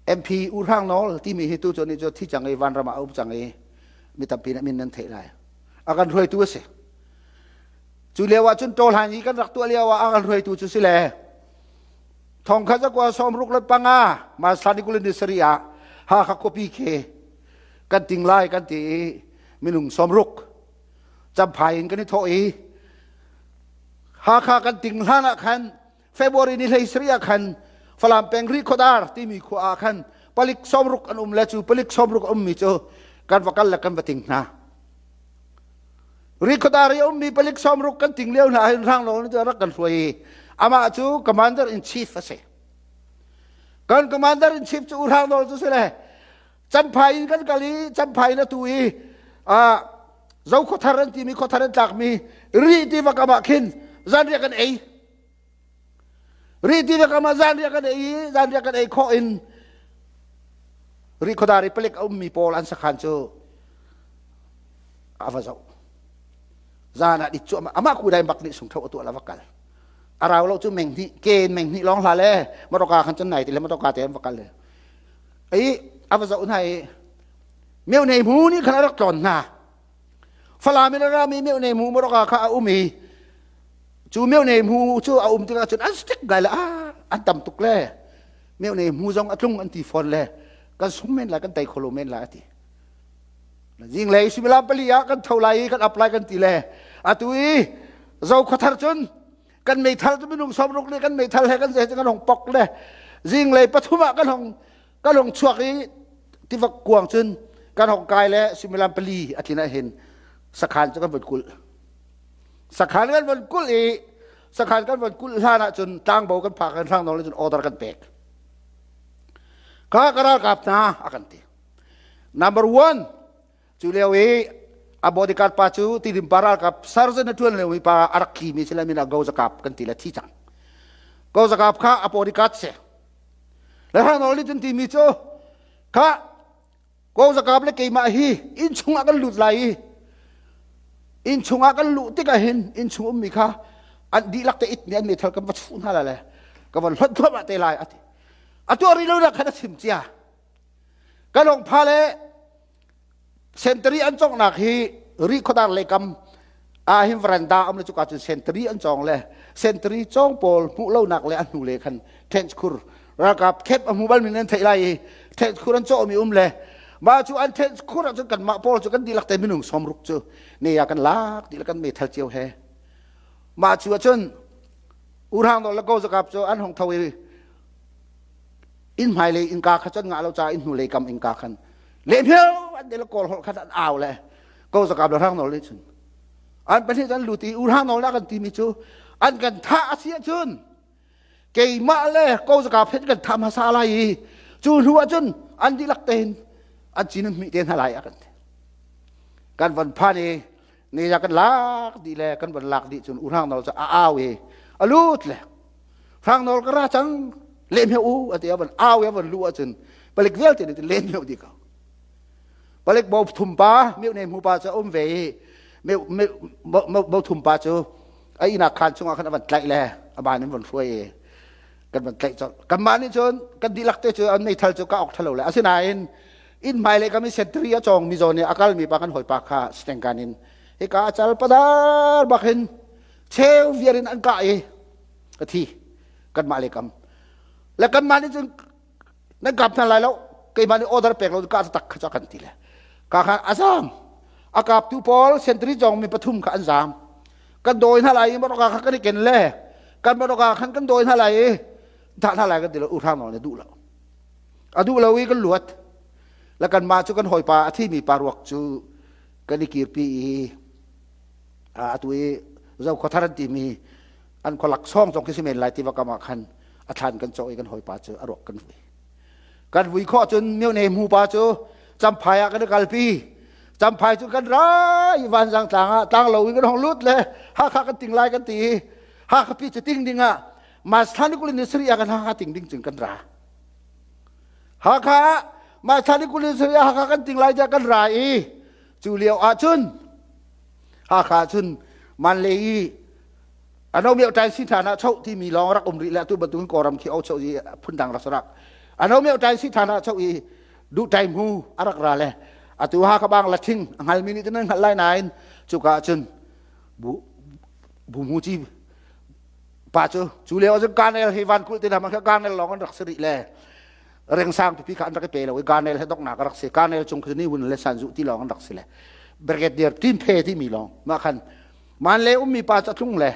MP U Hrang Nawl timi hi tu cu nih cu thi cang i vanram ah a um cang i mi tampi nih min nan theih lai. A kan hruaitu a si. Cu lio ah cun tawhlan i kan rak tuah lio ah a kan hruaitu cu si le thongkhat zakua sawmruk le panga March ni kul ni sarih ah Hakha khuapi khi kan ting lai kan ti i minung 60 Champhai in kan i thawh i Hakha kan ting hlan ah khan February ni 13 ah khan Falam peng Rikhodar timi khua ah khan palik 60 an um le cu palik 60 a ummi cu kan va kal le kan va ting hna. Rikhodar i a ummi palik 60 kan ting lio hna hin rang lo nih rak kan hruai i amah cu commander in chief a si. Kan commander in chief cu U Hrang Nawl cu si le Champhai in kan kal i Champhai in atu i Zo khuathar an timi khuathar an tlakmi Ri tiva kam ah khin zanriah kan ei. Ri tiva kam ah zanriah kan ei i zanriah kan ei khawh in Ri khuadar i palik a ummi pawl an sakhan cu a va zoh. Zan ah dit cu amah kudai bak nih sungtho a tuah la va kal. A rau lo cu meng hnih ke in meng hnih lawng hla le motorka khan cun nai ti le motorka te an va kal le. I a va zoh hna i meo nei mu nih khan a rak tlawn hna. Falam in a rami meo nei mu motorka kha a um i cu meo nei mu cu a um tikah cun an stick gai le an tam tuk le meo nei mu zong a tlung an ti fawn le kan sung men lai kan tei kho lo men lai a ti. Zinglei suimilam 4 ah kan tho lai i kan apply kan ti le atu i zo khuathar cun kan meithal cu minung 60 le kan meithal he kan ze kan hong pok le zinglei 3 ah kan hong chuak i tiva kuang cun kan hong kai le suimilam 4 a tlin ah hin sakhan cu kan von kulh sakhan kan von kulh i sakhan kan von kulh hlan ah cun tlangbo kan phak kan hrang le cun order kan pek ka ka ralkap hna a kan ti. Number one, cu lio i a bodyguard pa cu Tidim pa ralkap sergeant a ṭuan lio mi pa a rak thlimi si le min ah Go Zakap kan ti le thi cang. Go Zakap kha a bodyguard si. Le Hrang Nawl nih cun timi cu kha Go Zakap le keimah hi inn chungah kan lut lai i inn chungah kan luh tikah hin inn chung ummi kha an dihlak te it nih an meithal kan va chuh hna lai le ka van hlonh thluahmah te lai a ti. A tuah rih lo nak khan a chim cia. Ka lungpha le sentari an conghnak hi ri khuadar lei kam ah hin veranda um le cuka cun sentari an cong le sentari cong pawl hmuh lonak le a hnu le khan trench khur ralkap camp a hmu bal mi nan theih lai i trench khur an cawh mi um le mah cu an trench khur ah cun kanmah pawl cu kan dihlak te minung 60 cu ne ya kan lak dihlak kan meithal cio he mah cu ahcun urhang dol le ko zakap cu an hong tho i inn hmailei innka kha cun ngah lo caah inn hnulei kam innka khan lehmel an le kawl holh khan an au le ko zakap le hrang nawl nih cun an pahnih an lut i u hrang nawl kan timi cu an kan thah a si ahcun keimah le ko zakap hin kan thah hmasa lai i cu hnu ahcun an dihlak tein an cin an hmih te hna lai a kan ti. Kan van phan i ni ya kan lak dih le kan van lak dih cun u hrang nawl cu a au i a lut le hrang nawl ka ra cang lem he u a ti a van au a van lu ahcun palik vialte nih lem he di ko. Palik bo thum pa meu ne mu pa cu a um ve i bo thum pa cu a inak khan chungah khan a van tlaih le a ban in van hruai i kan van tlaih colh. Kanmah nih cun kan dihlak te cu an meithal cu ka ok thalo le asinain inn hmailei kam i sentry a cawng mi zawn i a kalmi pa kan hawipa kha stengkan in hika a cal padar bak hin cheu viar in an kah i a thi. Kanmah lei kam le kanmah nih cun nan kap hna lai lo, keimah nih order pek lo ka tak kha cu kan ti le ka khan a zam. A kaptu pawl sentry cawng mi pathum kha an zam. Kan dawi hna lai i motorka kha kan i ken le kan motorka khan kan dawi hna lai i thah hna lai kan ti lo. U hrang nawl nih duh lo, a duh lo i kan luat le kanmah cu kan hawipa a thimi pa ruak cu kan i kirpi i atu i Zokhuathar an timi an khualak sawng zong khi si men lai tiva kam ah khan a thlan kan cawh i kan hawipa cu a ruak kan vui. Kan vui khawh cun myo ne mu pa cu Champhai ah kan i kalpi. Champhai cu kan ra i Vanzang tlang ah tlang lo in kan hong lut le Hakha kan ting lai kan ti i Hakha pi cu ting ding ah March thla ni 27 ah kan Hakha ting ding cun kan ra. Hakha ah March thla ni 27 ah Hakha kan ting lai tiah kan ra i cu lio ah cun Hakha cun Manle i ano meo tai si thana chau timi lawng rak um rih le atu bantukin Kawlram khi o chau i phundang rak rak Ano me tai si thana chau i du tai mu arak ra le atu ha ka bang la thing ngal mi ni tin ngal lai nain chuka cun bu bu mu chi pa cu cu leo cun kanel hi van kul ti na ma kha kanel long an rak siri le reng sang pipi kha an rak i pe lo i kanel he doknak rak si kanel cung khi ni hun le san zu ti long an rak si le brigadier tin phe ti mi long ma khan man le ummi pa cu tlung le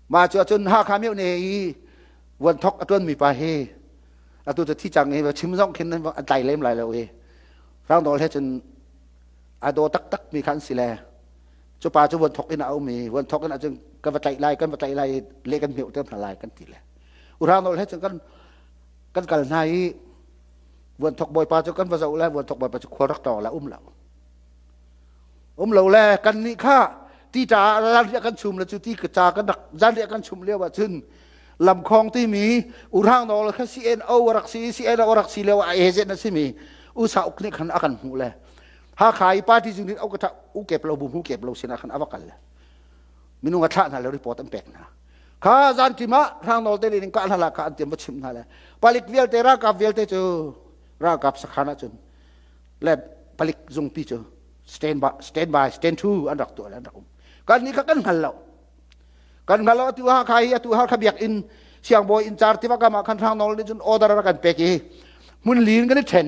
ma cu cun ha kha meu ne i vuan thok a tuan mi pa hi atu cu thi cang i chim zong khin an tlai lem lai lo i rang dol he cun a daw taktak mi khan si le cu pa cu vuan thok in a um i vuan thok in ahcun kan va tlaih lai kan va tlaih lai le kan hmeuh te hna lai kan ti le urang nawl he cun kan kan kal hna i vuan thok bawipa cu kan va zoh le vuan thok bawipa cu khual rak tawng la um lo um lo le kan nih kha ti ta zan kan chum le cu ti ca kan rak zan kan chum lio ah cun lamkhong timi urang nawl kha CNO rak si CNO rak si lio ah agent na simi usa uk nih khan a kan hmuh le Hakha i party zung nih u u kep lo bu mu kep lo sinah khan a va kal le minung a thlah hna le report an pek hna kha zan tim ah hrang nawl te ning ka hna la kha an tiam va chim hna le palik vialte ralkap vialte cu ralkap sakhan ah cun le palik zungpi cu stand by stand by stand to an rak tuah le an rak um kan ni kha kan hngal lo kan hngal lo atu ha kha hi atu ha kha biakinn siangbawi in car tiva kam ah khan hrang nawl nih cun order rak kan pek i hmun lin kan i then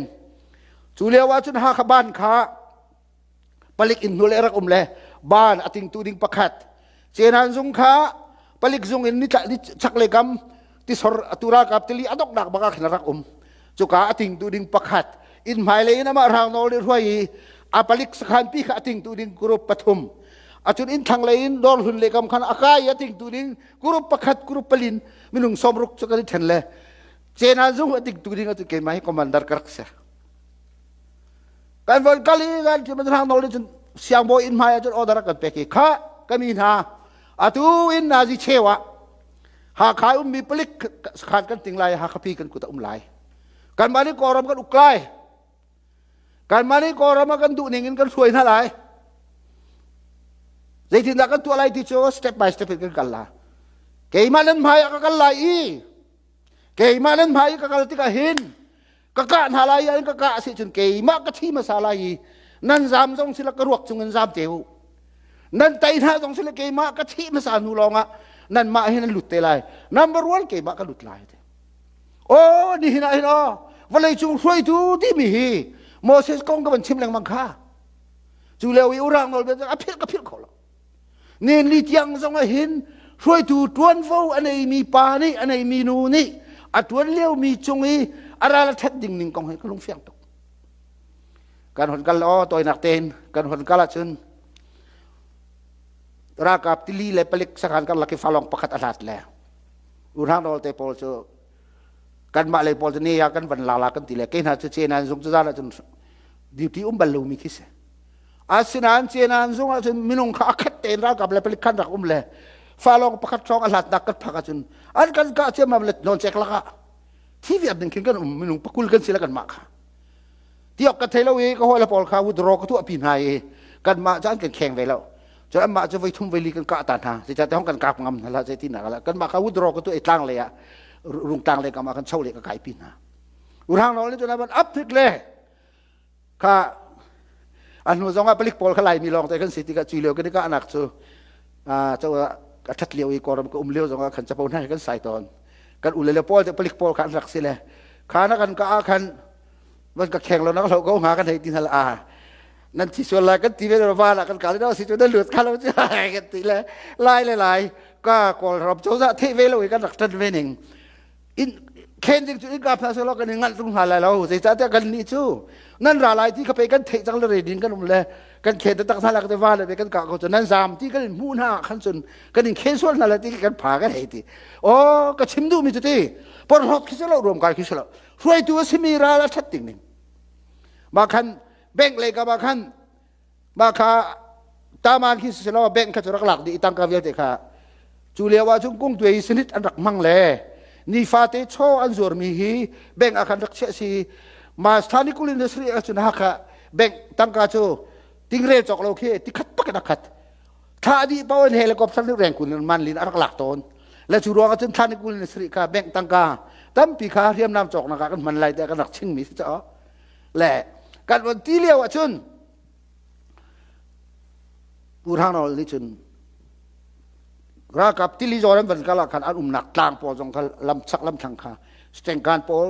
cu lio ah cun Hakha ban kha palik in hnu le rak um le ban a tingtu ding pakhat cenan zung kha palik zung in ni chak le kam tisor atu ralkap tili adok nak baka khin rak um cuka a tingtu ding pakhat in hmailei in amah rang nawl nih hruai i a palik sakhan pi kha a tingtu ding group pathum acun in thlanglei in dawr hlun le kam khan a kai a tingtu ding group pakhat group palin minung 60 cu kan i then le cenan zung a tingtu ding atu keimah hi commander ka rak si kan von kal i kan ti rang nawl nih cun siangbawi inn hmai ah cun order kan pek i kha ka mi hna atu in nazi cheu ah Hakha ummi palik sakhan kan ting lai Hakha pi kan kut a um lai kanmah nih Kawlram kan uk lai kanmah nih Kawlram ah kan duh ning in kan hruai hna lai zeitindah kan tuah lai ti cu step by step in kan kal la keimah nan hmai ah ka kal lai i keimah nan hmai i ka kal tikah hin ka kah hna lai i ka kah si cun keimah ka thi hmasa lai i nan zam zong sila ka ruak cung in zam te u nan tei hna zong sila keimah ka thi hmasa hnu lawngah nanmah hin nan lut te lai number one keimah ka lut lai te o nihin ah hin o vawlei cung hruaitu timi hi Moses kong ka van chim lengmang kha cu leo i urang nawl a philh ka philh kho lo nen li tiang zong ah hin hruaitu tuanvo a neimi pa nih a neimi nu nih a tuan liomi cung i a ral a that ding ning kong hi ka lung fiang tuk kan hon kal o toinak tein kan hon kal ahcun ralkap tili le palik sakhan karlak i falong pakhat a hlat le urhang rawl te pawl cu kanmah lei pawl cu ne ya kan van la la kan ti le ke hna cu cenan zung cu zan ahcun duty um bal lomi khi si asinain cenan zung ahcun minung kha a khat tein ralkap le palik khan rak um le falong pakhat hrawng a hlatnak kan phak ahcun an kan kah ciammam le nawn cek lakah thi viar ding khin kan um minung pakul kan si le kanmah kha tiok ka thei lo i ka hawi le pawl kha withdraw ka tuah pi hna i kanmah cu an kan kheng ve lo cun anmah cu voi thum voi li kan kah ta hna zeicahtiah hong kan kap ngam hna la zei ti nak la kanmah kha withdraw ka tuah i tlang lei ah rungtlang lei kam ah kan cho le ka kai pi hna urhang nawl nih cun an up thik le kha a hnu zong ah palik pawl kha laimi lawng te kan si tikah cui lio kan i kahnak cu cho a that lio i kawlram ka um lio zong ah khan capo hna kan sai tawn kan ule le pawl te palik pawl kha an rak si le kha na kan ka ah khan van ka kheng lo na ka hlo ko nga kan hei ti hna a nan thi sual lai kan ti ve va la kan ka le si chu nan lut kha lo chu kan ti le lai le lai ka kawlram cozah theih ve lo i kan rak tan ve ning in khen ding cu in ka pha selo kan i ngalh tung hna lai lo zeicahtiah kan nih cu nan ra lai ti kha pe kan theih cang le redin kan um le kan khen taktak hna la ka te va le kan ka ko cu nan zam ti kan in hmuh hna khan cun kan in khen sual hna la ti kan pha kan hei ti o ka chim duh mi cu ti porhlawt khi lo ruam kai khi lo hruaitu a simi ral a that ding ning ma khan bank le ka ma khan ma kha taman khi si lo bank kha cu rak lak dih tangka vialte kha cu lio ah cun kung tuai sinit an rak hmang le nifate chaw an zuarmi hi bank ah khan rak chiah si ma sthani kul industry ah cun hakha bank tangka cu tingrel cawk lo khi tikhat pakin a khat thla dih paoh in helicopter nih rengkun in man lin a rak lak tawn le cu ruang ah cun thla ni kul ni sarih kha bank tangka Tampi kha hriamnam cawknak ah kan hman lai tiah kan rak chingmi si caah le kan von ti lio ahcun Pu Hrang Nawl nih cun ralkap tili zawn an van kal ah khan an umnak tlang pawl zong kha lam chak lam thlang kha stengkan pawl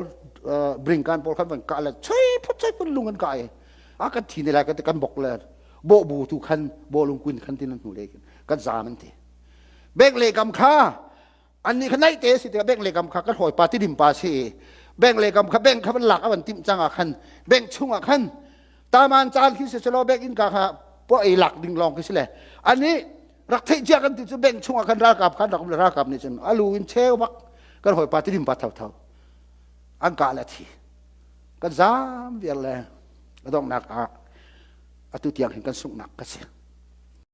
bringkan pawl khan van kah le choi phut choi phut lung an kah i a kan thi ne lai kan kan bok le bawh bu tu khan bawlung kuin khan tin an hnu le kan zam an ti bek le kam kha annih kha naih te si tikah bank le kam kha kan hawipa tidim pa si bank le kam kha bank kha van lak a van timh cang ah khan bank chung ah khan taman caan khi si selaw bank innka kha po ei lak ding lawng khi si le annih rak theih cia kan ti cu bank chung ah khan ralkap khan rak um le ralkap nih cun alu in cheu bak kan hawipa tidim pa thotho an kah le thi kan zam viar le a donghnak ah atu tiang hin kan sunghnak ka si.